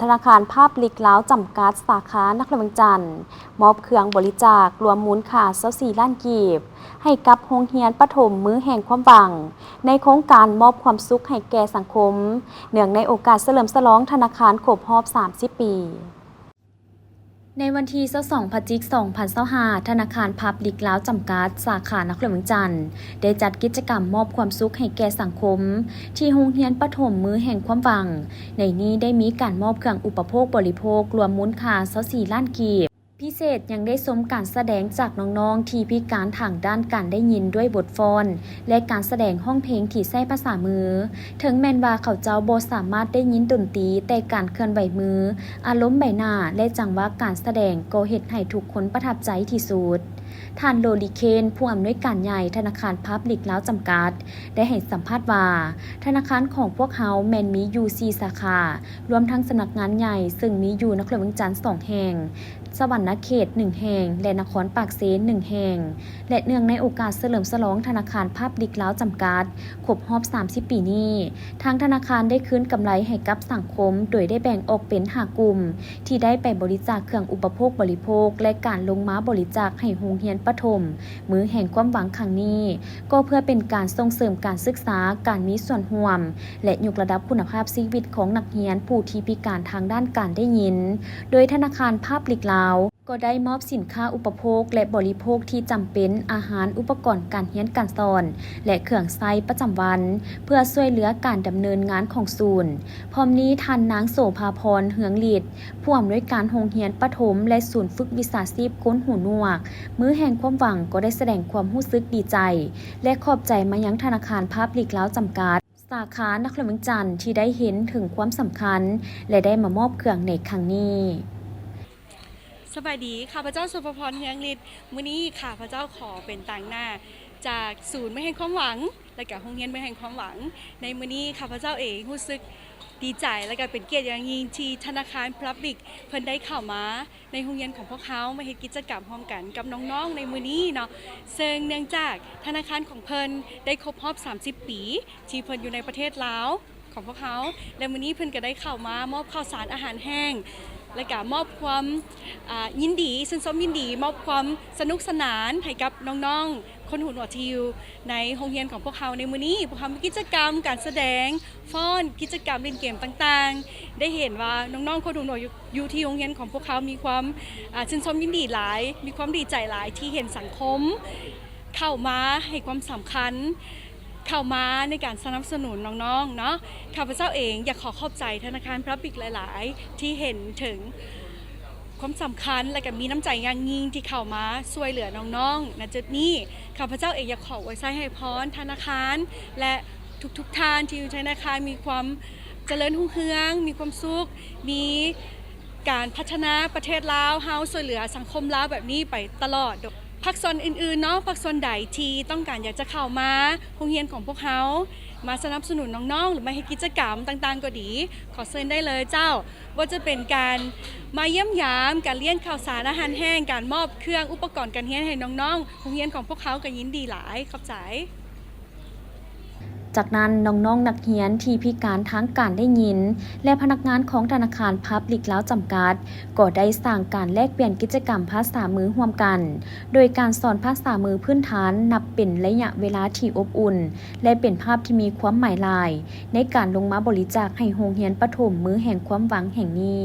ທະນາຄານພາບລິກລາວຈຳກັດ ສາຂານະຄອນຫຼວງວຽງຈັນ ມອບເຄື່ອງບໍລິຈາກລວມມູນຄ່າຊາວສີ່ລ້ານກີບ ໃຫ້ກັບໂຮງຮຽນປະຖົມມືແຫ່ງຄວາມຫວັງ ໃນໂຄງການມອບຄວາມສຸກໃຫ້ແກ່ສັງຄົມ ເນື່ອງໃນໂອກາດສະເຫຼີມສະຫຼອງທະນາຄານຄົບຮອບສາມສິບປີ. ໃນວັນທີຊາວສອງ ພະຈິກ ສອງພັນຊາວຫ້າ ທະນາຄານພາບລິກລາວຈຳກັດ ສາຂານະຄອນຫຼວງວຽງຈັນ ໄດ້ຈັດກິດຈະກຳມອບຄວາມສຸກໃຫ້ແກ່ສັງຄົມ ທີ່ໂຮງຮຽນປະຖົມມືແຫ່ງຄວາມຫວັງ. ໃນນີ້ໄດ້ມີການມອບເຄື່ອງອຸປະໂພກບໍລິໂພກລວມມູນຄ່າຊາວສີ່ລ້ານກີບ. ພິເສດຍັງໄດ້ຊົມການສະແດງຈາກນ້ອງໆ ທີ່ພິການທາງດ້ານການໄດ້ຍິນດ້ວຍບົດຟ້ອນ ແລະ ການສະແດງຮ້ອງເພງທີ່ໃຊ້ພາສາມື. ເຖິງແມ່ນວ່າເຂົາເຈົ້າບໍ່ສາມາດໄດ້ຍິນດົນຕີ, ແຕ່ການເຄື່ອນໄຫວມື, ອາລົມໃບໜ້າ ແລະ ຈັງຫວະການສະແດງກໍເຮັດໃຫ້ທຸກຄົນປະທັບໃຈທີ່ສຸດ. ທ່ານ ໂລລີ ເຄນ ຜູ້ອຳນວຍການໃຫຍ່ທະນາຄານພາບລິກລາວຈຳກັດ ໄດ້ໃຫ້ສຳພາດວ່າ ທະນາຄານຂອງພວກເຮົາແມ່ນມີຢູ່ສີ່ສາຂາ, ລວມທັງສຳນັກງານໃຫຍ່ ເຊິ່ງມີຢູ່ນະຄອນຫຼວງວຽງຈັນສອງແຫ່ງ, ສະຫວັນນະເຂດໜຶ່ງແຫ່ງ ແລະ ນະຄອນປາກເຊນໜຶ່ງແຫ່ງ ແລະ ເນື່ອງໃນໂອກາດສະເຫຼີມສະຫຼອງທະນາຄານພາບລິກລາວຈຳກັດ ຄົບຮອບສາມສິບປີນີ້, ທາງທະນາຄານໄດ້ຄືນກຳໄລໃຫ້ກັບສັງຄົມ ໂດຍໄດ້ແບ່ງອອກເປັນຫ້າກຸ່ມ ທີ່ໄດ້ໄປບໍລິຈາກເຄື່ອງອຸປະໂພກບໍລິໂພກ ແລະ ການລົງມາບໍລິຈາກໃຫ້ໂຮງຮຽນປະຖົມມືແຫ່ງຄວາມຫວັງຄັ້ງນີ້ ກໍເພື່ອເປັນການສົ່ງເສີມການສຶກສາ, ການມີສ່ວນຮ່ວມ ແລະ ຍົກລະດັບຄຸນນະພາບຊີວິດຂອງນັກຮຽນຜູ້ທີ່ພິການທາງດ້ານການໄດ້ຍິນ. ໂດຍທະນາຄານພາບລິກລາວ ກໍໄດ້ມອບສິນຄ້າອຸປະໂພກ ແລະ ບໍລິໂພກທີ່ຈຳເປັນ, ອາຫານ, ອຸປະກອນການຮຽນການສອນ ແລະ ເຄື່ອງໃຊ້ປະຈຳວັນ ເພື່ອຊ່ວຍເຫຼືອການດຳເນີນງານຂອງສູນ. ພ້ອມນີ້ທ່ານນາງ ໂສພາພອນ ເຮືອງລິດ ຜູ້ອຳນວຍການໂຮງຮຽນປະຖົມ ແລະ ສູນຝຶກວິຊາຊີບຄົນຫູໜວກ ມືແຫ່ງຄວາມຫວັງ ກໍໄດ້ສະແດງຄວາມຮູ້ສຶກດີໃຈ ແລະ ຂອບໃຈມາຍັງທະນາຄານພາບລິກລາວຈຳກັດ ສາຂານະຄອນຫຼວງວຽງຈັນ ທີ່ໄດ້ເຫັນເຖິງຄວາມສຳຄັນ ແລະ ໄດ້ມາມອບເຄື່ອງໃນຄັ້ງນີ້. ສະບາຍດີ, ຂ້າພະເຈົ້າ ສຸພະພອນ ເຮືອງລິດ. ມື້ນີ້ຂ້າພະເຈົ້າຂໍເປັນຕາງໜ້າຈາກສູນມືແຫ່ງຄວາມຫວັງ ແລະ ກະໂຮງຮຽນມືແຫ່ງຄວາມຫວັງ. ໃນມື້ນີ້ຂ້າພະເຈົ້າເອງຮູ້ສຶກດີໃຈ ແລະ ກະເປັນກຽດຢ່າງຍິ່ງທີ່ທະນາຄານພາບລິກເພິ່ນໄດ້ເຂົ້າມາ ໃນໂຮງຮຽນຂອງພວກເຮົາ ມາເຮັດກິດຈະກຳຮ່ວມກັນກັບນ້ອງໆໃນມື້ນີ້ເນາະ. ເຊິ່ງເນື່ອງຈາກທະນາຄານຂອງເພິ່ນໄດ້ຄົບຮອບສາມສິບປີ ທີ່ເພິ່ນຢູ່ໃນປະເທດລາວຂອງພວກເຮົາ ແລະ ມື້ນີ້ເພິ່ນກໍໄດ້ເຂົ້າມາມອບເຂົ້າສານອາຫານແຫ້ງ ແລະ ກະມອບຄວາມ ອ່າ ຍິນດີ ຊື່ນຊົມຍິນດີ ມອບຄວາມສະໜຸກສະໜານໃຫ້ກັບນ້ອງໆ ຄົນຫູໜວກທີ່ຢູ່ໃນໂຮງຮຽນຂອງພວກເຮົາໃນມື້ນີ້. ພວກເຮົາມີກິດຈະກຳການສະແດງ ຟ້ອນ ກິດຈະກຳຫຼິ້ນເກມຕ່າງໆ ໄດ້ເຫັນວ່ານ້ອງໆຄົນຫູໜວກຢູ່ ຢູ່ທີ່ໂຮງຮຽນຂອງພວກເຮົາມີຄວາມ ອ່າ ຊື່ນຊົມຍິນດີຫຼາຍ ມີຄວາມດີໃຈຫຼາຍທີ່ເຫັນສັງຄົມເຂົ້າມາໃຫ້ຄວາມສຳຄັນ ເຂົ້າມາໃນການສະໜັບສະໜູນນ້ອງໆເນາະ. ຂ້າພະເຈົ້າເອງຢາກຂໍຂອບໃຈທະນາຄານພາບລິກຫຼາຍໆ ທີ່ເຫັນເຖິງຄວາມສຳຄັນ ແລະ ກະມີນ້ຳໃຈຢ່າງຍິ່ງທີ່ເຂົ້າມາຊ່ວຍເຫຼືອນ້ອງໆ ນະຈຸດນີ້. ຂ້າພະເຈົ້າເອງຢາກຂໍອວຍໄຊໃຫ້ພອນທະນາຄານ ແລະ ທຸກໆທ່ານທີ່ຢູ່ທະນາຄານມີຄວາມຈະເລີນຮຸ່ງເຮືອງ, ມີຄວາມສຸກ, ມີການພັດທະນາປະເທດລາວເຮົາ, ຊ່ວຍເຫຼືອສັງຄົມລາວແບບນີ້ໄປຕະຫຼອດ. ພາກສ່ວນອື່ນໆເນາະ, ພາກສ່ວນໃດທີ່ຕ້ອງການຢາກຈະເຂົ້າມາໂຮງຮຽນຂອງພວກເຮົາ ມາສະໜັບສະໜູນນ້ອງໆ ຫຼືມາເຮັດກິດຈະກຳຕ່າງໆກໍດີ, ຂໍເຊີນໄດ້ເລີຍເຈົ້າ. ບໍ່ວ່າຈະເປັນການມາຢ້ຽມຢາມ, ການລ້ຽງເຂົ້າສານອາຫານແຫ້ງ, ການມອບເຄື່ອງອຸປະກອນການຮຽນໃຫ້ນ້ອງໆ, ໂຮງຮຽນຂອງພວກເຮົາກໍຍິນດີຫຼາຍ. ຂອບໃຈ. ຈາກນັ້ນ, ນ້ອງໆນັກຮຽນທີ່ພິການທາງການໄດ້ຍິນ ແລະ ພະນັກງານຂອງທະນາຄານພາບລິກລາວຈຳກັດ ກໍໄດ້ສ້າງການແລກປ່ຽນກິດຈະກຳພາສາມືຮ່ວມກັນ, ໂດຍການສອນພາສາມືພື້ນຖານນັບເປັນໄລຍະເວລາທີ່ອົບອຸ່ນ ແລະ ເປັນພາບທີ່ມີຄວາມໝາຍຫຼາຍ ໃນການລົງມາບໍລິຈາກໃຫ້ໂຮງຮຽນປະຖົມມືແຫ່ງຄວາມຫວັງແຫ່ງນີ້.